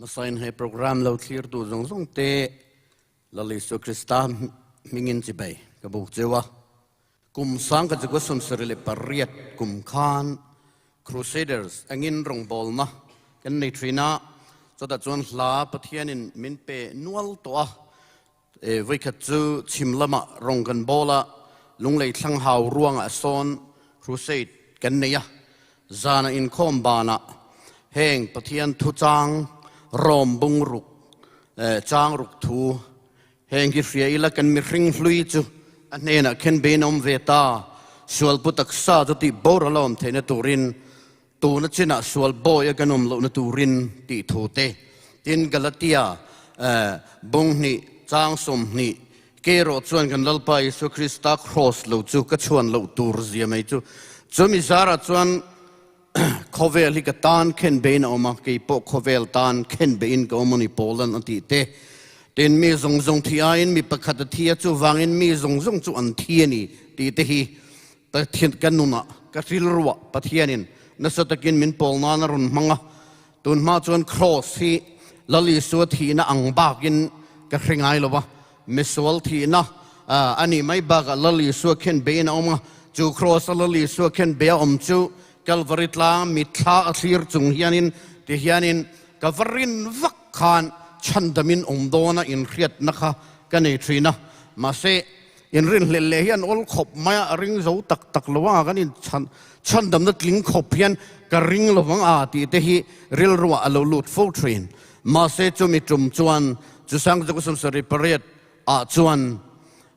Hmasain he program lo thlirtu zawng zawng te Lal Isua Krista hmingin chibei ka buk cheu a. Kum sang ka chukua 78 kum khan Crusaders angin rawngbawlna kan nei thin a, chutah chuan hla Pathianin min pe nual tawh a. Vawikhat chu chhim lamah rawng kan bawl a, Lunglei thlang hau ruangah sawn crusade kan nei a. Zana inkhawm banah heng Pathian thuchang rawm bung ruk, chang ruk thu heng hi hria ila kan mihring hlui chu a hnenah khen bein a awm ve ta. Sual pu taksa chu tih boral a awm theihna turin Tuna chinah sual bawi a kan awm lohna turin tih thu te, tin Galatia bung hnih chang 20 ke erawh chuan kan Lalpa Isua Krista kraws lo chu ka chhuan loh tur zia mai chu. Chumi zarah chuan khawvel hi ka tan khen bein a awm a, kei pawh khawvel tan khen bein ka awm a ni Paulan a tih te. Tin mi zawng zawng thi aiin mi pakhat a thi a, chuvangin mi zawng zawng chu an thi a ni tih te hi Pathian ka nunah ka rilruah Pathianin nasa takin min pawl nan a rawn hmang a, tun hma chuan Kraws hi Lal Isua thihna ang bakin ka hre ngai lo va, misual thihna a nih mai bakah Lal Isua khen beiin a awm a, chu Kraws a Lal Isua khen bei a awm chu Kalvari tlang mitthla a thlir chung hianin ti hianin ka va rin vak khan chhandamin awm dawna inhriatna kha ka nei thin a, mahse Inrinhlelh leh hi an awl khawp mai a, a ring zo tak tak lo ang a, kan inchhan chhandamna tling khawp hian ka ring lo vang a tih te hi rilruah a lo lut fo thin. Mahse chumi tum chuan chu Sangchuk 78 ah chuan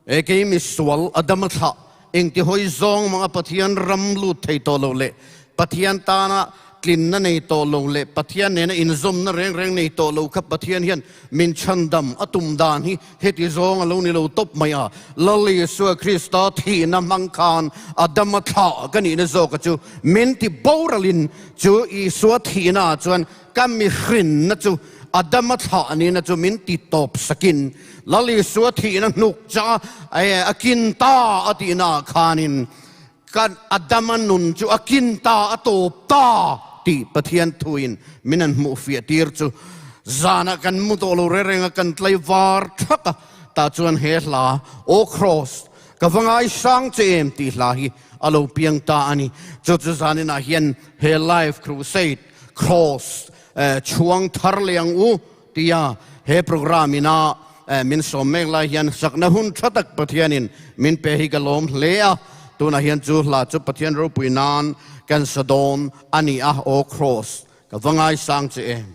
e kei misual Adama thlah engti hawi zawng manga Pathian ram lut thei tawh lo leh Pathian tana tlinna nei tawh lo leh Pathian nena inzawmna reng reng nei tawh lo kha Pathian hian min chhandam a tum dan hi heti zawng a lo ni lo tawp mai a. Lal Isua Krista thihna hmang khan Adama thlah ka nihna zawka chu min ti boralin chu Isua thihna ah chuan ka mihrinna chu Adama thlah nihna chu min ti tawp sakin Lal Isua thihna hnuk changa a kin ta a tihna ah khanin Kan Adama nun chu a kin ta, a tawp ta tih Pathian thuin min an hmuhfiah tir chu zanah kan mu tawh lo reng reng a, kan tlai var thak a, tah chuan he hla O Cross, ka va ngaisang che em tih hla hi a lo piang ta a ni. Chu chu zaninah hian he Life Crusade Cross chhuang thar leh ang u tia he program ina min sawm mek lai hian sakna hun tha tak Pathianin min pe hi ka lawm hle a, tunah hian chu hla chu Pathian ropui nan kan sa dawn a ni a, Aw Kraws ka va ngaisang che em.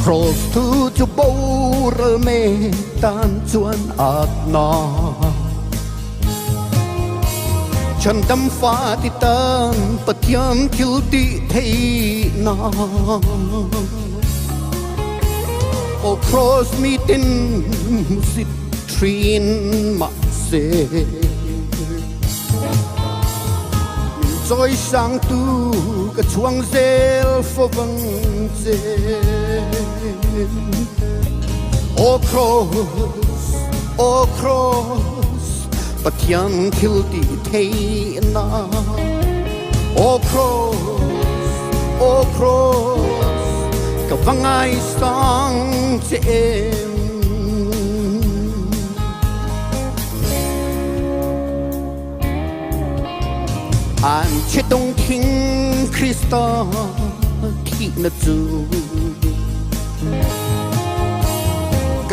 Cross thu chu boral me tan chuan at na Chhandam fa ti tan Pathian thil ti thei na O cross mi tin hmusit thin mahse Min chawi sang tu ka chhuang zel fo vang che O cross O cross Pathian thil ti thei na O cross O cross ka va ngai sang che em An che dong thing Krista thihna chu.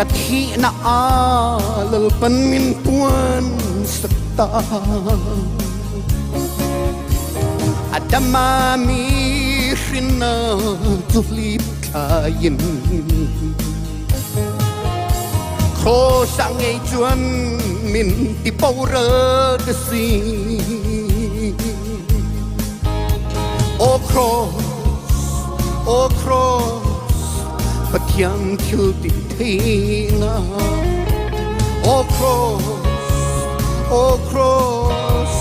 Ka thihna ah lalpan min puan sak ta. A dama mi hrinna chu hlip thlain Cross ah ngei chuan min ti boral ta si. O cross, o cross, Pathian thil ti theina. O cross, o cross,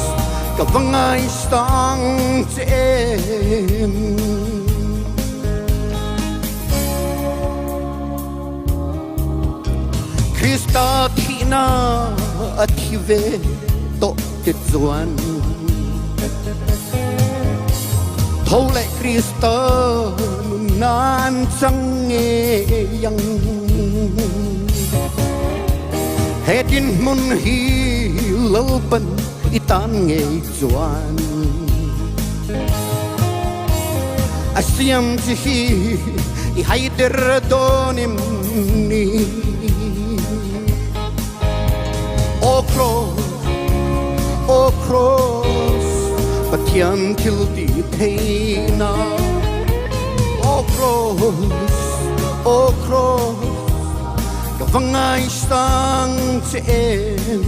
ka va ngai sang che em. Krista thihna a thi ve tawh te chuan tho leh Krista nunnan chang ngei ang. He dinhmun hi Lalpan i tan ngei chuan a siam chi hi i haider dawn em ni? O cross, o cross, Pathian thil ti theina. O cross, o cross, ka va ngai sang che em.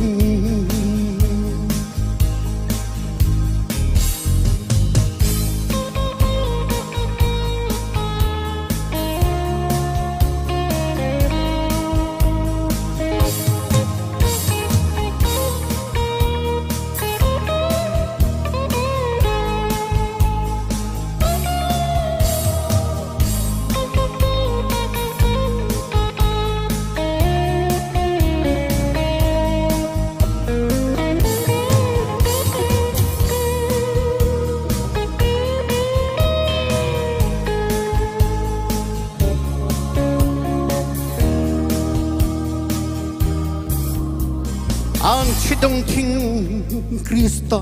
Ang chidong thing Krista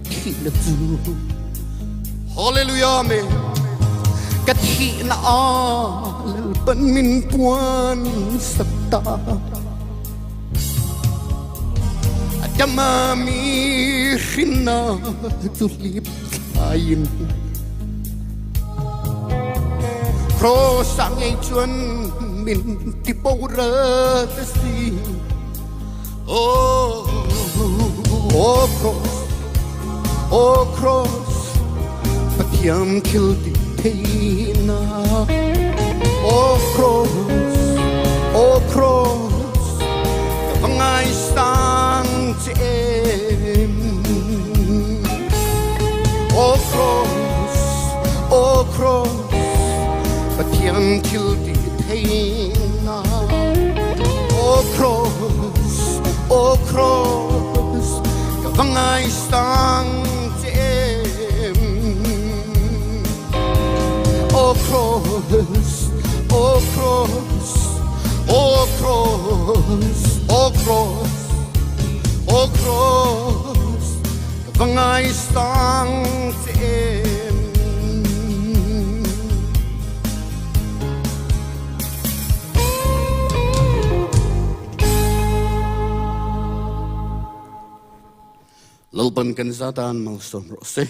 thihna cu Hallelujah amen ka thihna ah lalpan min puan sak ta a damami hrinna cu hlip thlain Cross ah ngei chuan min ti boral ta si Oh, oh cross, oh cross, Pathian thil ti theina. Oh cross, oh cross, ka va ngai sang che em. Oh cross, oh cross, Pathian thil ti theina. O cross, o cross, ka va ngai sang che em. O cross, o cross, o cross, o cross, o cross, ka va ngai sang che em. Lalpan kan zatan malsawm rawh se.